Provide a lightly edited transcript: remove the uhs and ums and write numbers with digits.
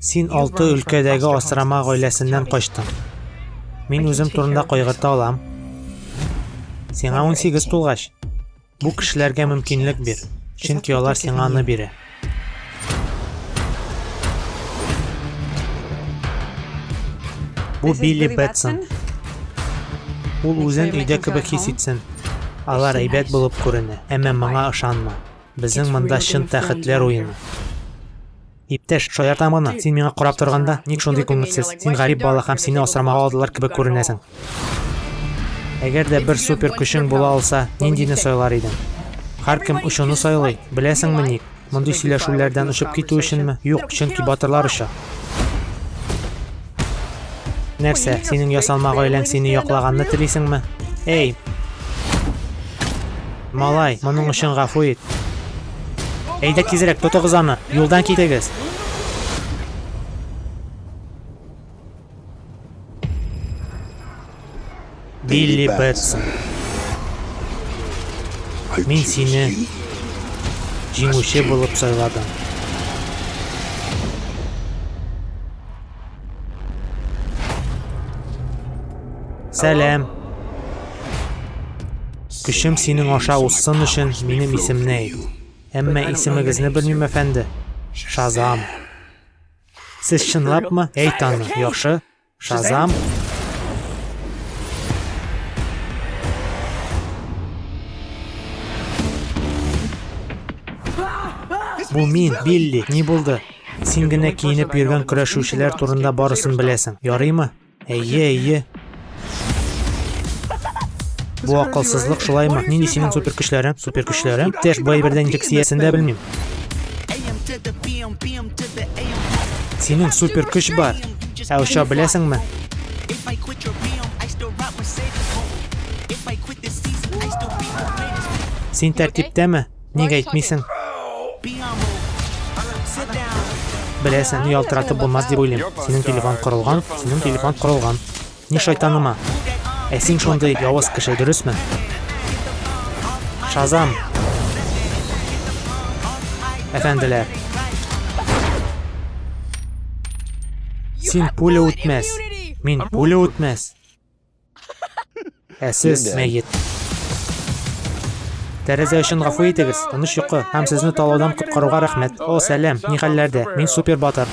Син алты өлкәдәге асрама гаиләсеннән качтың. Мин үзем турында кайгырта алам. Сиңа 18 тулгач, бу кешеләргә мөмкинлек бир, чөнки алар сиңа аны бирә. Бу Билли Бэтсон. Ул үзен өйдә кебек хис итсен. Алар әйбәт булып күренә, әмма моңа ышанма. Безнең монда чын тәхетләр уены. Иптәш, шаяртам гына. Син миңа карап торганда, ник шундый күңелсез? Син гарип бала һәм сине асрамага алдылар кебек күренәсең. Әгәр дә бер супер көчең була алса, ниндине сайлар идең? Һәркем очуны сайлый. Беләсеңме ник? Мондый сөйләшүләрдән очып китү өченме? Юк, чөнки батырлар оча. Нәрсә, синең ясалма гаиләң сине яклаганны телисеңме? Эй! Малай, моның өчен гафу ит. Әйдә тизрәк, тотыгыз аны. Юлдан китегез. Билли Бэтсон. Мин сине җиңүче булып сайладым. Сәлам. Көчем синең аша узсын өчен минем исемне әйт. Әмма исемегезне белмим, әфәнде. Шазам. Сез чынлапмы? Әйт аны, яхшы. Шазам. Бу мин, Билли. Ни булды? Син генә киенеп йөргән көрәшүчеләр турында барысын беләсең. Ярыймы? Әйе, әйе. Бу акылсызлык шулаймы? Нинди синең супер көчләрең? Супер көчләрем? Иптәш, бу әйбердән ничек сиясен дә белмим. Синең супер көч бар. Ә оча беләсеңме? Син тәртиптәме? Ник әйтмисең? Беләсең, ялтыратып булмас дип уйлыйм. Синең телефон корылган, синең телефон корылган. Ни шайтаныма? Ә син шундый явыз кеше, дөресме? Шазам. Әфәнделәр. Син пуля үтмәс. Мин пуля үтмәс. Ә сез мәет. Тәрәзә өчен гафу итегез, тыныч йокы һәм сезне талаудан коткаруга рәхмәт. О, сәлам, ни хәлләрдә? Мин супер батыр.